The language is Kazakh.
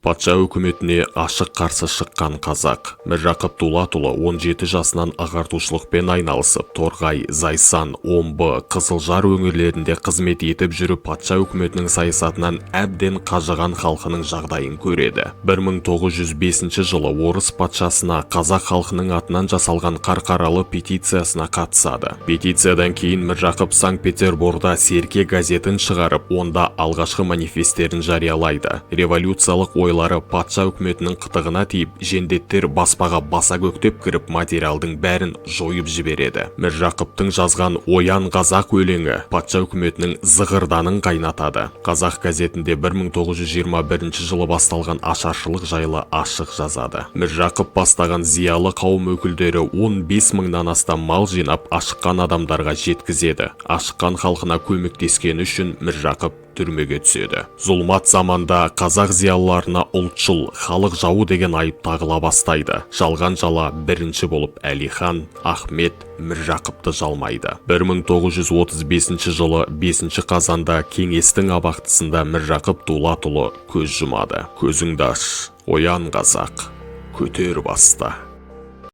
Патша үкіметіне ашық қарсы шыққан қазақ. Міржақып Дулатұлы 17 жасынан ағартушылықпен айналысып, Торғай, Зайсан, Омбы, Қызылжар өңірлерінде қызмет етіп жүріп, патша үкіметінің саясатынан әбден қажыған халқының жағдайын көреді. 1905 жылы орыс патшасына қазақ халқының атынан жасалған Қарқаралы петициясына қатысады. Петициядан кейін Міржақып Санкт-Петерборда «Серке» газетін шығарып, онда алғашқы манифестерін жариялайды. Революциялық ойлары патша үкіметінің қытығына тиіп, жендеттер баспаға баса көктеп кіріп, материалдың бәрін жойып жібереді. Міржақыптың жазған «Оян, қазақ» өлеңі патша үкіметінің зығырданын қайнатады. «Қазақ» газетінде 1921 жылы басталған ашаршылық жайлы ашық жазады. Міржақып бастаған зиялы қауым өкілдері 15 мыңнан астам мал жинап, ашыққан адамдарға жеткізеді. Ашыққан халқына көмектескені үшін Міржақып түрмеге түседі. Зұлмат заманда қазақ зиялыларына ұлтшыл, халық жауы деген айып тағыла бастайды. Жалған жала бірінші болып Әлихан, Ахмет, Міржақыпты жалмайды. 1935 жылы 5 қазанда кеңестің абақтысында Міржақып Дулатұлы көз жұмады. Көзіңді аш, оян, қазақ, көтер басты.